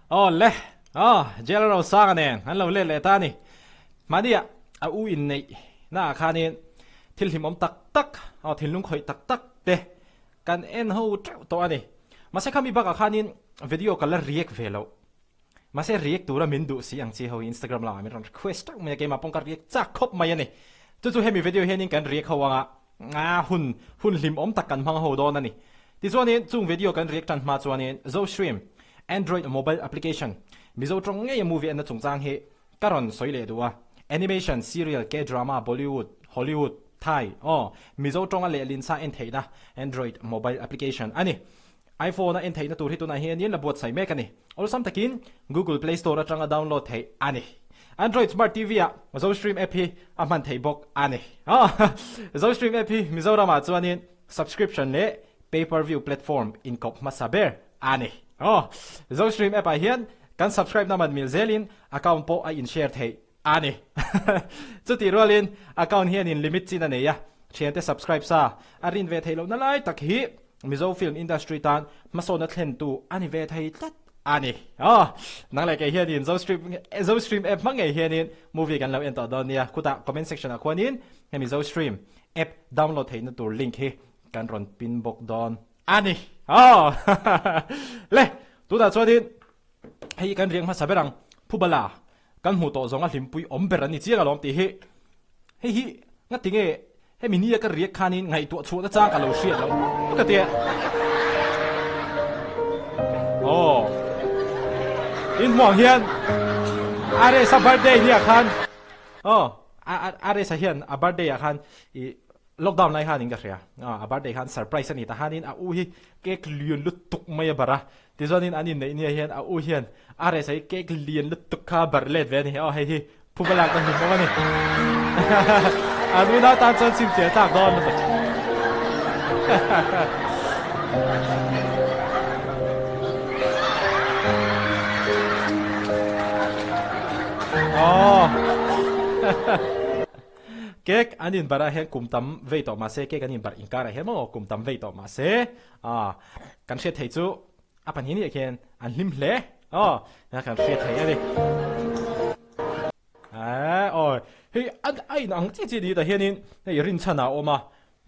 Aw le, aw Jail Rosanga nen an lo let leh ta a ni. Mahnia a u inneih naah khanin thil hlimawm tak tak, aw thinlung khawih tak tak te kan en ho teuh tawh a ni. Mahse khami bakah khanin video ka la react ve loh. Mahse react tura min duh si ang chi ho hi Instagram lamah min rawn request teuh mai a, keimah pawh ka react chak khawp mai a ni. Chu chu hemi video hianin kan react ho anga hun hun hlimawm tak kan hmang ho dawn a ni. Tichuanin chung video kan react tan hma chuanin Zostream Android mobile application Mizo tawng ngeia movie enna chungchang hi ka rawn sawi leh duh a. Animation, serial, K-drama, Bollywood, Hollywood, Thai, aw, Mizo tawnga lehlin sa en theihna Android mobile application a ni. iPhone a en theihna tur hi tunah hianin la buatsaih mek a ni. Awlsam takin Google Play Store atanga download theih a ni. Android Smart TV ah Zostream app hi a hman theih bawk a ni. Zostream app hi Mizoramah chuanin subscription leh pay per view platform inkawp hmasa ber a ni. Zostream app ah hian kan subscribe na man mil zelin account pawh a in share theih a ni. Chutih rualin account hianin limit chin a nei a, thiante subscribe sa a rin ve theih lohna lai tak hi Mizo film industry tan hmasawnna thlentu a ni ve thei tlat a ni. Aw, nang leh kei hianin Zostream Zostream app hma ngei hianin movie kan lo en tawh dawn nia. Khutah comment section ah khuanin hemi Zostream app download theihna tur link hi kan rawn pin bawk dawn a ni. Aw, le, tunah chuanin hei kan riak hmasa ber ang, Phubala Kan hmuh tawh zawng a hlimpui awm ber an ni chiang alawm tih hi. Hei hi ngati nge hemi nia ka riak khanin ngaihtuah chhuahna chang ka lo hriat loh ka tia. Aw. In hmuh ang hian Aresa birthday nia khan aw Aresa hian a birthday ah khan i Lockdown lai khan in ka hria a birthday khan surprise a ni ta hanin a u hi cake lian lutuk mai a barh a tichuanin an inneih nia hian a u hian a resa hi cake lian lutuk kha a barh let ve a ni aw hei hi phuba lak na hlim awm a ni an unau tan chuan chhimchhiah tlak dawn lutuk Aww Cake an inbarh ah hian kum tam vei tawh mahse cake an inbarh inkarah hian maw kum tam vei tawh mahse ah kan hriat theih chu a pahnih nih khian an hlim hle aw kan hriat theih a ni. Eeh aw hei a a inang chiah chiah ni tah hianin hei rinchhan ah a awm a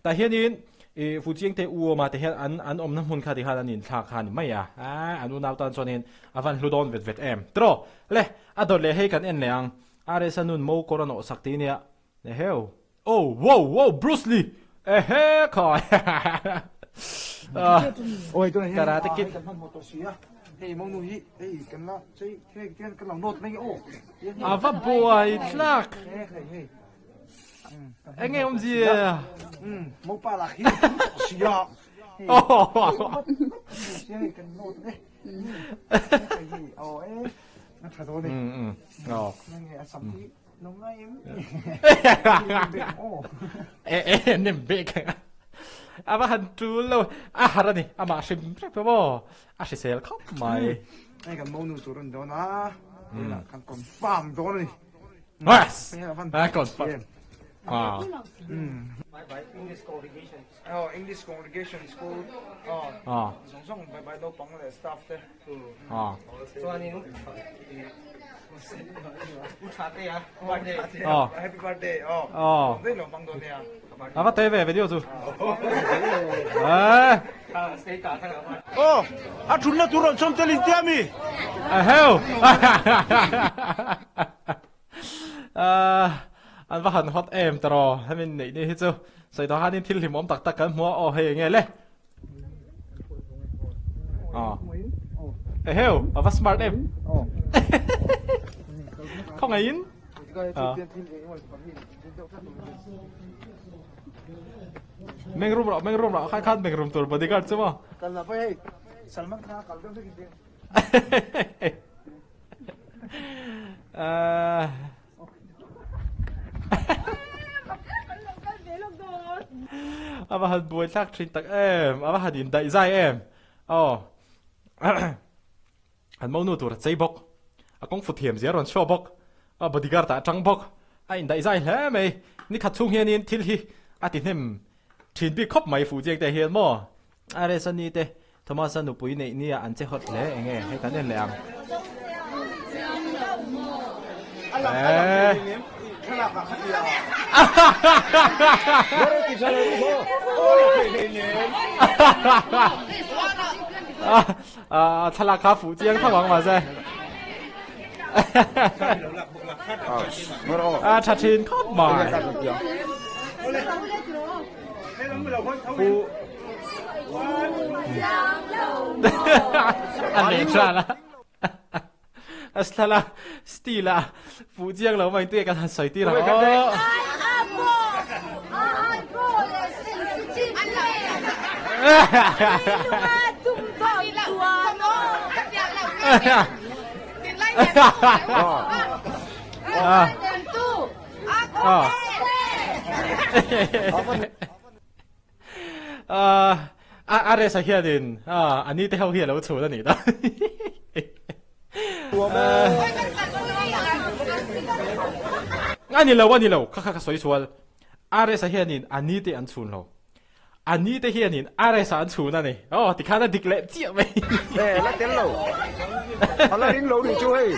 tah hianin ih Fuchiangte u awm a tah hian an an awmna hmun kha tikhan an inthlak kha a ni mai a eeh an unau tan chuanin a van hlu dawn vet vet em tiraw le a dawt leh hei kan en leh ang. RS a nun mo kawr a nawh sak ti nia. Eheu. Oh wow wow Bruce Lee. Ehe khai. Oi tunah hian Karate Kid. kan hman hmawh tawh si a. Hei mo nu hi hei kan la chei hei tian kan lo nawt mai aw. A va buai tlak. Hei hei hei. Enge awmzia. Mo pa lah hi tawh si a. Oh. Hei kan nawt e. Hei hei aw e. A tha dawn e. Aw. Nge a sam hi nung ngai em. E e nem bek. A va han tul lo. A har ani. Amah hrim hrep lo maw. A hrisel khawp mai. Hei kan monu tur an dawn a. Hei kan confirm dawn ani. Yes. A confirm. Ah. English congregation. Oh, English congregation school. Oh. Ah. Zong zong bye bye naupang leh staff te. Chuanin u tha te a birthday. Happy birthday. Aw. Dei lo mang dawn nia. A va te ve video chu. Eh. Oh, a thunna tur rawn chawm tel in tia mi. Eheu. An va han hot em tawh hemi neih ni hi chu sawi tawh hanin thil hlimawm tak tak kan hmu a aw hei enge le. Ờ. Eheu, a va smart em. Không ấy in. Ờ. Meng rum rawh, meng rum rawh, khan khan meng rum tur bodyguard chu maw. Kal la pai hei. Salman Khan kal deuh vek in. Uh. A va han buai thlak thin tak em, a va han indaih zai em. Aw. An monu tur a chei bawk. A kawng fu thiam zia rawn show bawk. A bodyguard ah a tang bawk. A indaih zai hle mai. Nikhat chhung hianin thil hi a ti hnem thin bik khawp mai fuh chiang te hian maw. A resa ni te. Thomas-a nupui neih nia an che hawt hle eng nge hei kan en leh ang. Thlalak kha fuh chiang tho ang mahse. A tha thin khawp mai. A leh than a. A thlalak steel a fuh chiang lo mai te kan han sawi tir ang aw. A resa hianin a ni te ho hi a lo chhun a nih dawn. A ni lo a ni lo kha kha ka sawi sual. A resa hianin a ni te an chhun lo. A ni te hianin a resa an chhun a ni. Aw tikhan a dik leh chiah mai. E la tel lo. A la ring lo nih chu hei.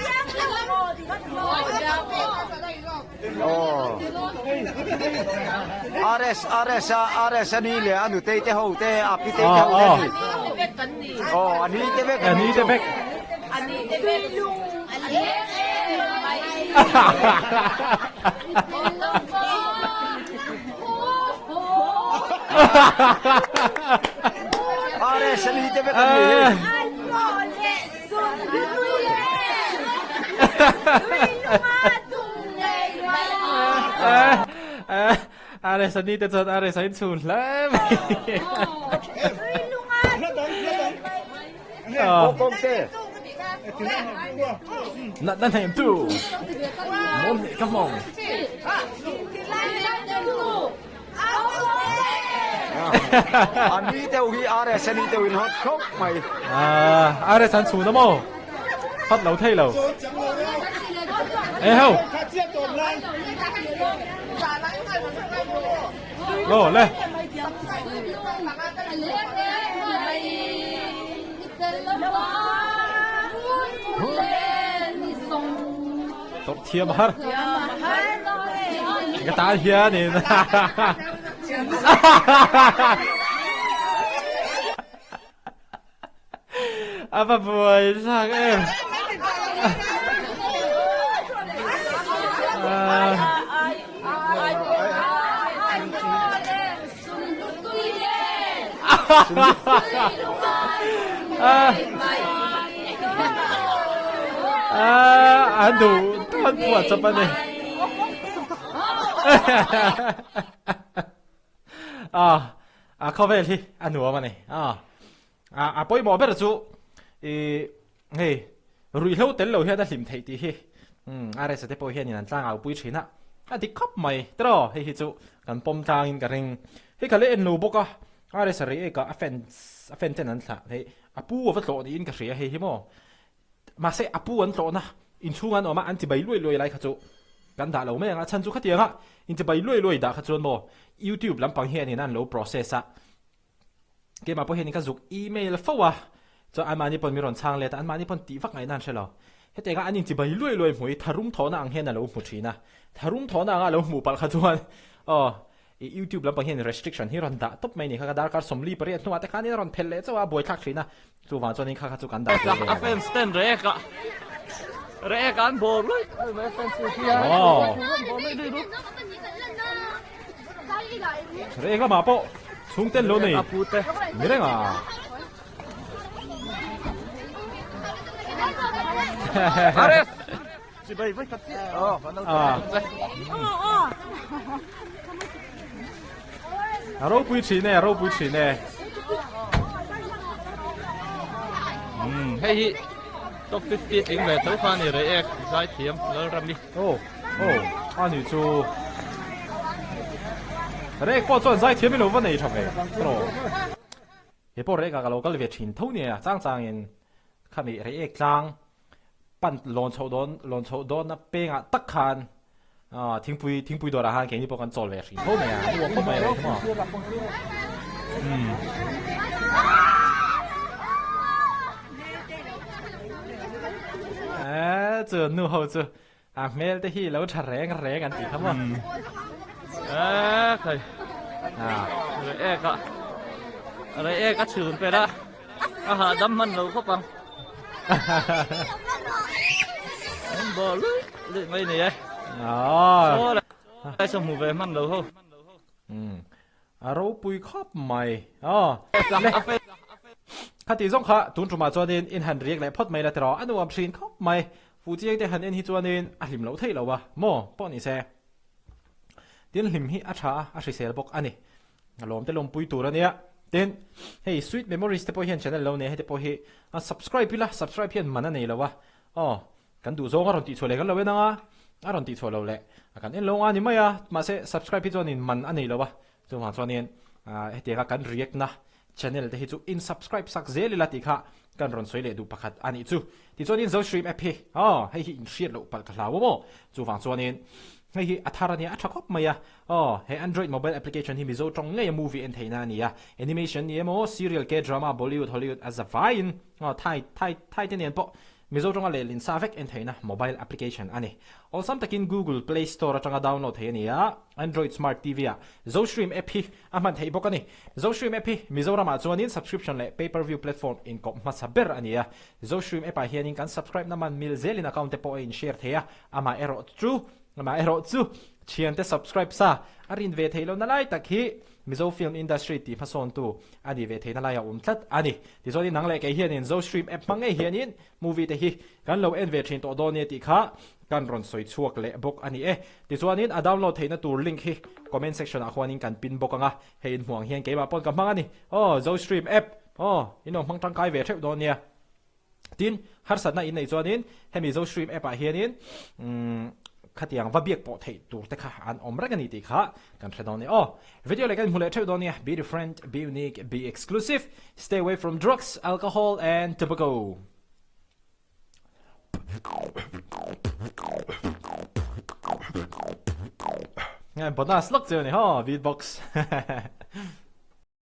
Aw. RS RS a RS a ni leh a nutei te ho te a pitei te ho te ni. Aw a ni te vek a ni chu. RS a ni te vek a ni hei. RS a ni te chuan RS a inchhun hle mai. Natna hnem tu mawn leh ka hmawng. A ni deuh hi RS a ni deuh in hot khawp mai. RS an chhun a maw? Hot lo thei lo. E ho. Lo le. Tawrh thiam a har. Ka tan hianin. A va buai thlak em. An duh tawn phuah chawp a ni. A khawvel hi a nuam a ni. A pawimawh ber chu i hei ruihhlo tel lo hian a hlim theih tih hi RSA te pawh hianin an tlangau pui thin a, a dik khawp mai tiraw hei hi chu kan pawm tlangin ka ring. Hei ka la en lo bawk a, RSA rei eka a fans a fan ten an thlah hei a pu a va tlawh niin ka hria hei hi maw. Mahse a pu an tlawhna inchhung an awm a, an chibai luai luai lai kha chu kan dah lo mai ang a, chhan chu khatianga inchibai luai luai dah kha chuan maw YouTube lampang hianin an lo process a, Keimah pawh hianin ka zuk email fo a, chuan anmahni pawn min rawn chhang let a, anmahni pawn tih vak ngaihna an hre lo. Hetianga an inchibai luai luai hmu hi tharum thawhna ang hian a lo hmu thin a, tharum thawhna anga a lo hmuh palh kha chuan aw i YouTube lampang hian restriction hi rawn dah tawp mai ni kha ka darkar 48 hnuah te khanin a rawn phelh leh chauh a, a buaithlak thin a, chuvang chuanin kha kha chu kan dah ve ve A fans ten rek a rek an bawr luih luih mai a fans hi hian bawr luih luih luih. Rek lamah pawh chhungten lo nei ni reng a. A ropui thin e, a ropui thin e. Hei hi top 50 tling ve tho kha a ni Reiek Zaithiam Lalrami. Aw aw a ni chu Rek pawh chuan zaithiam i lo va nei tha ve tawh. He pawh Rek ah ka lo kal ve thin tho nia chang chang in khami Reiek tlang pan lawn chhoh dawn lawn chhoh dawn a peng ah tak khan thingpui thingpui dawr ah khan keini pawh kan chawl ve thin tho mai a a nuam khawp mai Rek maw. Eh, chu nu ho chu a hmel te hi lo tha reng reng an tih kha maw. Eh, khai. Ah. Re ek a. Re ek a chhun per a. A ha dam man lo khawp ang. An bawh luih luih mai ni e. Ah. Ai sa hmu ve hman lo ho. Um. A ropui khawp mai. Aw. Khati zawng kha tun tumah chuanin in han riak leh phawt mai la tiraw a nuam thin khawp mai. Fuhchiang te han en hi chuanin a hlim loh theih lo a maw pawh ni se. Tin hlim hi a tha a, a hrisel bawk a ni. A lawm te lawmpui tur a nia. Tin hei Sweet Memories te pawh hian channel lo nei a heti pawh hi a subscribe ila subscribe hian man a nei lo a. Aw kan duh zawng a rawn tihchhuah leh kan lo en ang a, a rawn tihchhuah lo leh a kan en lo nga ni mai a, mahse subscribe hi chuanin man a nei lo a, chuvang chuanin hetianga kan react na channel te hi chu in subscribe sak zel ila tih kha kan rawn sawi leh duh pakhat a nih chu. Tichuanin Zostream app hi aw hei hi in hriat loh palh ka hlau a maw, chuvang chuanin hei hi a thar a nia a tha khawp mai a, aw he Android mobile application hi Mizo tawng ngei a movie en theihna a ni a, animation ni emaw serial K-drama Bollywood Hollywood a zavaiin aw Thai Thai Thai te nen pawh Mizo tawnga lehlin sa vek en theihna mobile application a ni. Awlsam takin Google Play Store atanga download theih a ni a, Android Smart TV ah Zostream app hi a hman theih bawk a ni. Zostream app hi Mizoramah chuanin subscription leh pay per view platform inkawp hmasa ber a ni a. Zostream app ah hianin kan subscribe na man mil zelin account te pawh a in share thei a, amaherawh chu amaherawh chu thiante subscribe sa a rin ve theih lohna lai tak hi Mizo film industry tih hmasawntu a ni ve theihna lai a awm tlat a ni. Tichuanin nang leh kei hianin Zostream app hmang ngei hianin movie te hi kan lo en ve thin tawh dawn nia tih kha kan rawn sawi chhuak leh bawk a ni e. Tichuanin a download theihna tur link hi comment section ah khuanin kan pin bawk ang a, hei inhmuh ang hian keimah pawn ka hmang a ni. Aw Zostream app aw in lo hmang tangkai ve theuh dawn nia. Tin, harsatna in neih chuanin hemi Zostream app ah hianin umm khatiang va biak pawh theih tur te kha an awm reng a ni tih kha kan hre dawn e aw. Video leh kan inhmu leh theuh dawn nia, be different, be unique, be exclusive, stay away from drugs, alcohol and tobacco. Bonus lawk chu a ni haw, beatbox.